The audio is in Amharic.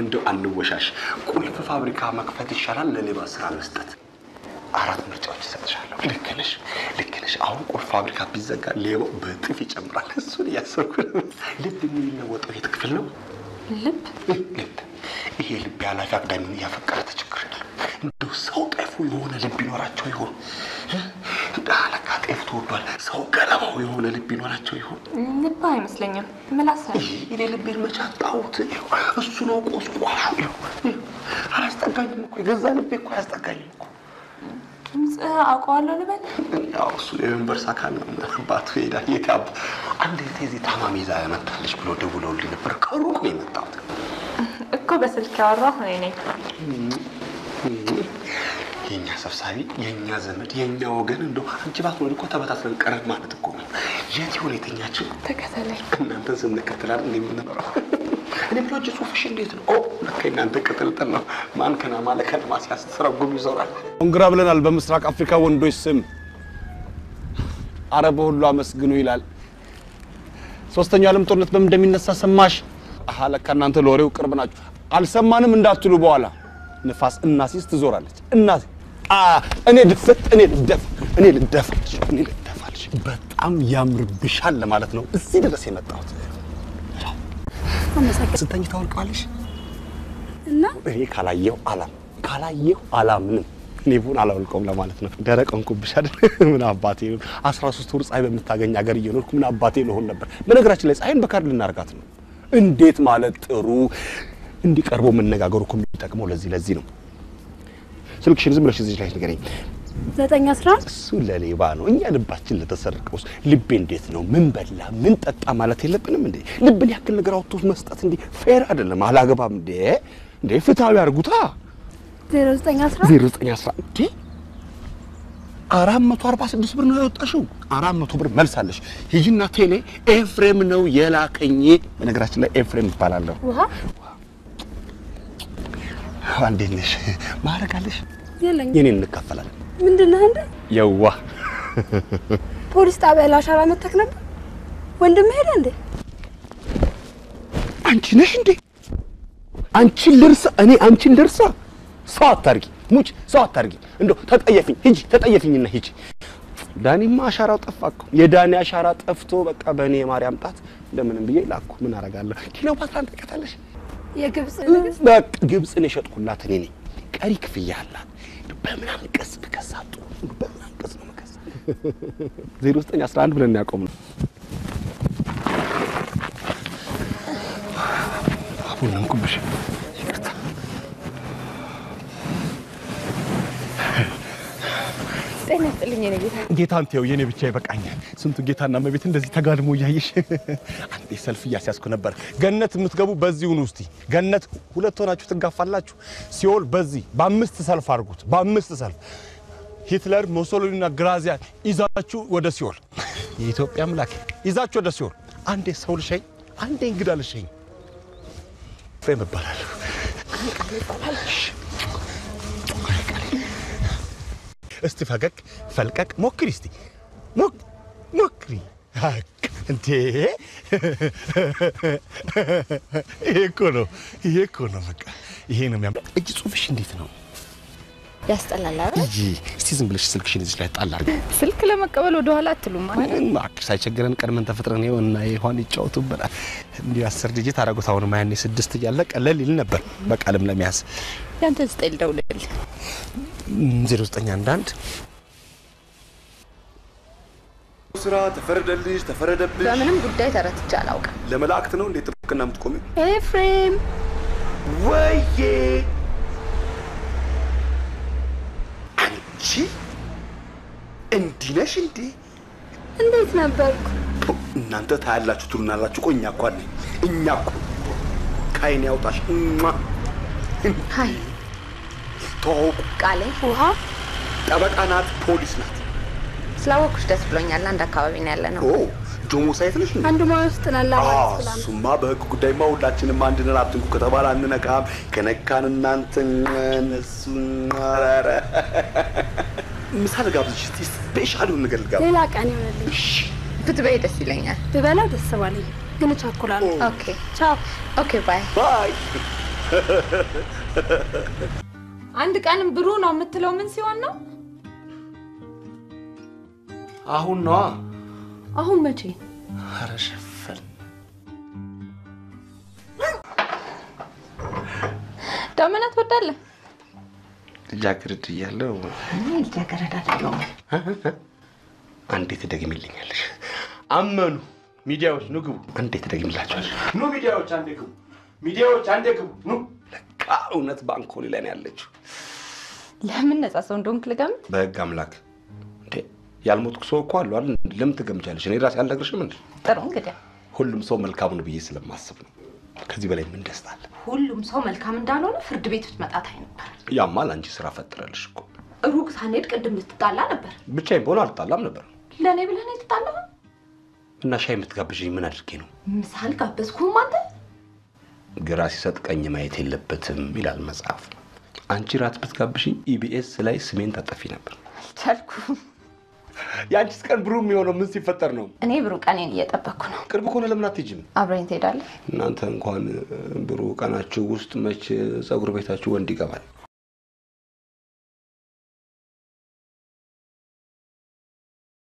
እንደው አንወሻሽ። ቁልፍ ፋብሪካ መክፈት ይሻላል ለሌባ ስራ መስጠት? አራት ምርጫዎች እሰጥሻለሁ። ልክ ነሽ፣ ልክ ነሽ። አሁን ቁልፍ ፋብሪካ ቢዘጋ ሌባው በእጥፍ ይጨምራል። እሱን እያሰብኩ ነው። ልብ የሚለወጠው የት ክፍል ነው? ልብ ልብ ይሄ ልብ የኃላፊ አግዳሚውን እያፈቀረ ተቸግሬያለሁ። እንደው ሰው ጤፉ የሆነ ልብ ይኖራቸው ይሆን? ለካ ጤፉ ተወዷል። ሰው ገለባው የሆነ ልብ ይኖራቸው ይሆን? ልብ አይመስለኝም፣ ምላስ። እኔ ልቤን መች አጣሁት? እሱ ነው ቆስቋሹ። አላስጠጋኝም እኮ የገዛ ልቤ እኮ አያስጠጋኝም እኮ። ድምፅህ አውቀዋለሁ ልበል? ያው እሱ የዩኒቨርስ አካል ነው። አባቱ ይሄዳል። የት አባ አንድ እህቴ እዚህ ታማሚ ይዛ መታለች ብሎ ደውለውልኝ ነበር። ከሩቅ ነው የመጣሁት እኮ በስልክ ያወራሁ እኔ ነኝ። የእኛ ሰብሳቢ፣ የእኛ ዘመድ፣ የእኛ ወገን እንደው አንቺ ባትኖሪ እኮ ተበታትነን ቀረን ማለት እኮ ነው። የት ይሆን የተኛችው? ተከተለኝ። እናንተን ስንከተላል እንደ የምንኖረው። እኔ ብሎ እጅ ጽሁፍሽ እንዴት ነው? ኦ ለካ እናንተ ቅጥልጥል ነው። ማን ከነማ ለከነማ ሲያስተረጉም ይዞራል። congra ብለናል። በምስራቅ አፍሪካ ወንዶች ስም አረብ ሁሉ አመስግኑ ይላል። ሶስተኛው ዓለም ጦርነት በምን እንደሚነሳ ሰማሽ? አሃ ለካ እናንተ ለወሬው ቅርብ ናችሁ። አልሰማንም እንዳትሉ በኋላ ንፋስ እናሲስ ትዞራለች። እናሲ እኔ ድፍት እኔ ልደፍ እኔ ልደፋልሽ እኔ ልደፋልሽ በጣም ያምርብሻል ለማለት ነው እዚህ ድረስ የመጣሁት። ስተኝ ታወልቀዋለሽ እና እኔ ካላየሁ አላም ካላየሁ አላምንም። እኔ ቡን አላወልቀውም ለማለት ነው። ደረቅ ሆንኩብሽ አይደል? ምን አባቴ 13 ወር ፀሐይ በምታገኝ ሀገር እየኖርኩ ምን አባቴ ልሆን ነበር። በነገራችን ላይ ፀሐይን በካርድ ልናርጋት ነው። እንዴት ማለት ጥሩ እንዲቀርቦ መነጋገሩ እኮ የሚጠቅመው ለዚህ ለዚህ ነው። ስልክሽን ዝም ብለሽ እዚህ ላይ ንገረኝ። 911 እሱ ለሌባ ነው። እኛ ልባችን ለተሰረቀው ልቤ እንዴት ነው? ምን በላ ምን ጠጣ ማለት የለብንም እንዴ? ልብን ያክል ነገር አውጥቶ መስጠት እንዴ fair አይደለም። አላገባም እንዴ እንዴ ፍትሃዊ አድርጉታ። 0911 0911 እንዴ 446 ብር ነው ያወጣሽው። 400 ብር መልሳለሽ። ሂጂና ቴሌ ኤፍሬም ነው የላከኝ። በነገራችን ላይ ኤፍሬም እባላለሁ። ውሃ እንዴት ነሽ? ማዕረግ አለሽ? የለኝም። የኔን እንካፈላለን። ምንድን ነህ እንዴ? የዋህ ፖሊስ ጣቢያ ለአሻራ መተክ ነበር። ወንድምህ ሄደ እንዴ? አንቺ ነሽ እንዴ? አንቺን ልርሳ? እኔ አንቺን ልርሳ? ሰው አታርጊ ሙች፣ ሰው አታርጊ። እንደው ተጠየፊኝ፣ ሂጂ ተጠየፊኝና ሂጂ። ዳኒማ አሻራው ጠፋ እኮ። የዳኒ አሻራ ጠፍቶ በቃ በእኔ የማርያም ጣት እንደምንም ብዬ ላኩ። ምን አደርጋለሁ? ክሊዮፓትራን ታውቂያታለሽ? የግብፅ ንግስት። በቃ ግብፅን የሸጥኩላት እኔ ነኝ። ቀሪ ክፍያ አላት። በምን አንቀጽ ብከሳት ጥሩ? በምን አንቀጽ ነው የምከሳት? 0911 ብለን ያቆምነው። አቡን እንኩብሽ። ይቅርታ። ጤና ይስጥልኝ የኔ ጌታ። ጌታን ተይው፣ የኔ ብቻ ይበቃኛል። ስንቱ ጌታና እመቤት እንደዚህ ተጋድሞ እያየሽ አንዴ ሰልፍ እያስያዝኩ ነበር። ገነት የምትገቡ በዚሁ ነው። እስቲ ገነት ሁለት ሆናችሁ ትጋፋላችሁ። ሲኦል በዚህ በአምስት ሰልፍ አድርጉት። በአምስት ሰልፍ ሂትለር፣ ሞሶሎኒና ግራዚያን ይዛችሁ ወደ ሲኦል። የኢትዮጵያ አምላክ ይዛችሁ ወደ ሲኦል። አንዴ ሰው ልሸኝ፣ አንዴ እንግዳ ልሸኝ። ኤፍሬም እባላለሁ። እስቲ ፈገግ ፈልቀቅ ሞክሪ፣ እስቲ ሞክሪ። እንዴ ይሄ እኮ ነው፣ ይሄ እኮ ነው። በቃ ይሄ ነው የሚያምር። እጅ ጽሁፍሽ እንዴት ነው? ያስጠላል አይደል? እስቲ ዝም ብለሽ ስልክሽን እዚህ ላይ ጣል አድርጊ። ስልክ ለመቀበል ወደ ኋላ አትሉም አይደል? እባክሽ ሳይቸግረን ቀድመን ተፈጥረን ይኸው እና ይሆን ይጫወቱብናል። እንዲሁ 10 digit አደረጉት። አሁንማ ያኔ 6 እያለ ቀለል ይል ነበር በቃልም ለመያዝ። ያንተ ስጠኝ ልደውልልህ። 0911 ስራ ተፈረደልሽ፣ ተፈረደብሽ። በምንም ጉዳይ ተረትቼ አላውቅም። ለመላእክት ነው እንዴ ጥብቅና የምትቆሚው? ኤፍሬም ወዬ አንቺ እንዲህ ነሽ እንዴ? እንዴት ነበርኩ? እናንተ ታያላችሁ ትሉናላችሁ። ቆይ እኛ እኮ አለኝ እኛ እኮ ከዓይኔ ያውጣሽ። Hi ተዋውቁ። ቃሌ ውሃ ጠበቃ ናት፣ ፖሊስ ናት። ስላወኩሽ ደስ ብሎኛል። አንድ አካባቢ ነው ያለ ነው። ኦ ጆሞ site ነሽ እንዴ? አንድ ሙያ ውስጥ ነን ለማለት ብላ ነው። እሱማ በህግ ጉዳይማ ሁላችንም አንድ ነን። አትንኩ ከተባለ አንነካም። ከነካን እናንተ እነሱ። ኧረ ምሳ ልጋብዝሽ እስቲ፣ special የሆነ ነገር ልጋብዝሽ። ሌላ ቀን ይሆንልኝ። ብትበይ ደስ ይለኛል። ብበላ ደስ ባለኝ፣ ግን እቸኩላለሁ። Okay ቻው። Okay bye Bye። አንድ ቀንም ብሩህ ነው የምትለው ምን ሲሆን ነው? አሁን ነዋ። አሁን መቼ? ኧረ ሸፈን። ዳመና ትወዳለህ? ልጃገረድ እያለሁ። እኔ ልጃገረድ አይደለሁም። አንዴ ትደግሚልኛለሽ። አመኑ ሚዲያዎች ኑ ግቡ። አንዴ ትደግሚላችኋለሽ። ኑ ሚዲያዎች አንዴ ግቡ። ሚዲያዎች አንዴ ግቡ። ኑ። ለካ እውነት ባንኮሊ ላይ ነው ያለችው። ለምን ነፃ ሰው እንደሆንክ ልገምት? በህግ አምላክ እንዴ፣ ያልሞትኩ ሰው እኮ አሉ አይደል? ለምን ትገምቻለሽ? እኔ ራሴ አልነግርሽም እንዴ? ጥሩ እንግዲህ ሁሉም ሰው መልካም ነው ብዬ ስለማስብ ነው። ከዚህ በላይ ምን ደስታ አለ? ሁሉም ሰው መልካም እንዳልሆነ ፍርድ ቤት ብትመጣ ታይ ነበር። ያማ ለአንቺ ስራ ፈጥረልሽ እኮ። ሩቅ ሳንሄድ ቅድም ልትጣላ ነበር። ብቻዬን በሆነ አልጣላም ነበር። ለእኔ ብለህ ነው የተጣላኸው? እና ሻይ የምትጋብዥኝ ምን አድርጌ ነው? ምሳ አልጋበዝኩህም አንተ። ግራ ሲሰጥ ቀኝ ማየት የለበትም ይላል መጽሐፍ። አንቺ ራት ብትጋብዥኝ ኢቢኤስ ላይ ስሜን ታጠፊ ነበር። አልቻልኩም። የአንቺስ ቀን ብሩህ የሚሆነው ምን ሲፈጠር ነው? እኔ ብሩህ ቀኔን እየጠበቅኩ ነው። ቅርብ ከሆነ ለምን አትሄጂም? አብረኝ ትሄዳለህ? እናንተ እንኳን ብሩህ ቀናችሁ ውስጥ መቼ ፀጉር ቤታችሁ ወንድ ይገባል?